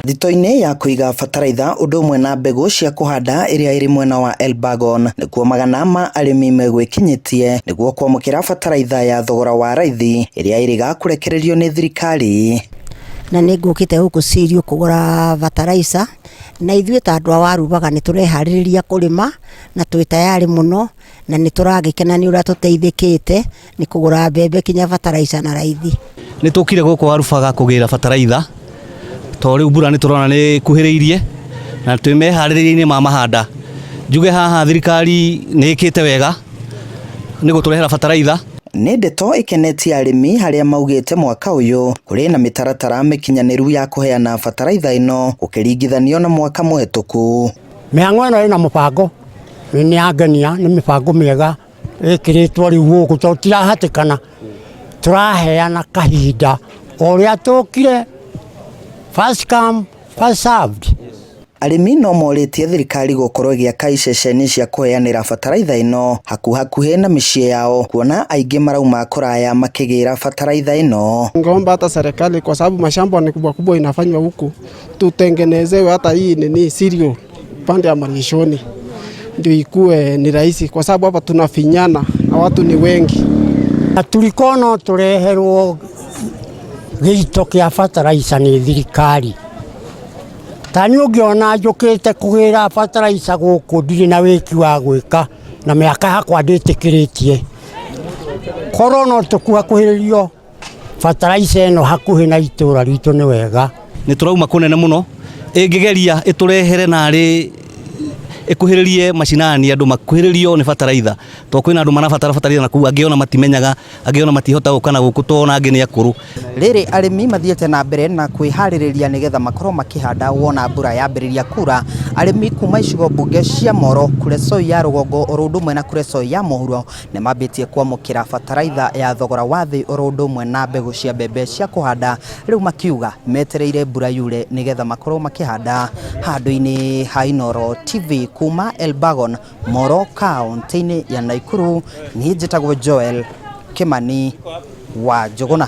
Thito-inĩ ya kũiga bataraitha ũndũ ũmwe na mbegũ cia kũhanda ĩrĩa ĩrĩ mwena wa Elbagon nĩkuo magana ma arĩmi megwĩkinyĩtie nĩguo kwamũkĩra bataraitha ya thogora wa raithi ĩrĩa ĩrĩga kũrekererio nĩ thirikari. Na nĩ ngũkĩte gũkũ Sirio kũgũra bataraitha, na ithuĩ ta andũ a Warubaga nĩ tũreharĩrĩria kũrĩma na twĩ tayarĩ mũno na nĩ tũragĩkena nĩ ũrĩa tũteithĩkĩte nĩ kũgũra mbembe kinya bataraica na raithi. Nĩ tũkire gũkũ Warubaga kũgĩra bataraitha tondũ rĩu mbura nĩ tũrona nĩ ĩkuhĩrĩirie na twĩ meharĩrĩria-inĩ ma mahanda. Njuge haha thirikari nĩ ĩkĩte wega nĩ gũtũrehera bataraitha. Nĩ ndeto ĩkenetie arĩmi harĩa maugĩte mwaka ũyũ kũrĩ na mĩtaratara mĩkinyanĩru ya kũheana bataraitha ĩno gũkĩringithanio na mwaka mũhetũku. Mĩhang'o ĩno ĩna mũbango, nĩ yangenia, nĩ mĩbango mĩega ĩkĩrĩtwo rĩu gũkũ tondũ tirahatĩkana, tũraheana kahinda o ũrĩa tũkire, first come first served. Arĩmi no morĩtie thirikari gũkorwo ĩgĩaka iceceni cia kũheanĩra bataraitha ĩno hakuhakuhĩ na mĩciĩ yao kuona aingĩ marauma kũraya makĩgĩra bataraitha ĩno. Ningeomba hata serikali kwa sababu mashamba ni kubwa kubwa inafanywa huku, tutengenezewe hata hii nini cereal pande ya malishoni ndio ikue ni rahisi, kwa sababu hapa tunafinyana na watu ni wengi. Na turiko no tũreherwo gĩito kĩa bataraica nĩ thirikari. Ta niĩ ũngĩona njũkĩte kũgĩra bataraica gũkũ ndirĩ na wĩki wa gwĩka na mĩaka yakwa ndĩtĩkĩrĩtie. Korwo no tũkuhakuhĩrĩrio bataraica ĩno hakuhĩ na itũra ritũ nĩ wega. Nĩ tũrauma kũnene mũno, ĩngĩgeria ĩtũrehere narĩ ĩkuhĩrĩrie macinani andũ makuhĩrĩrio nĩ bataraitha tondũ kwĩna andũ marabatara bataraitha na kũu angĩ ona matimenyaga angĩ ona matihota gũka na gũkũ tondũ ona angĩ nĩ akũrũ. Rĩrĩ arĩmi mathiĩte na mbere na kwĩharĩrĩria nĩgetha makorwo makĩhanda wona mbura yambĩrĩria kura. Arĩmi kuma icigo mbunge cia Moro, Kuresoi ya rũgongo oro ũndũ ũmwe na Kuresoi ya mũhuro nĩ mambĩtie kwamũkĩra bataraitha ya thogora wa thĩ oro ũndũ ũmwe na mbegũ cia mbembe cia kũhanda rĩu makiuga metereire mbura yure nĩgetha makorwo makĩhanda. Handũ-inĩ ha Inooro TV kuma Elbagon, Moro kaũntĩ-inĩ ya Naikuru, niĩ njĩtagwo Joel Kĩmani wa Njũgũna.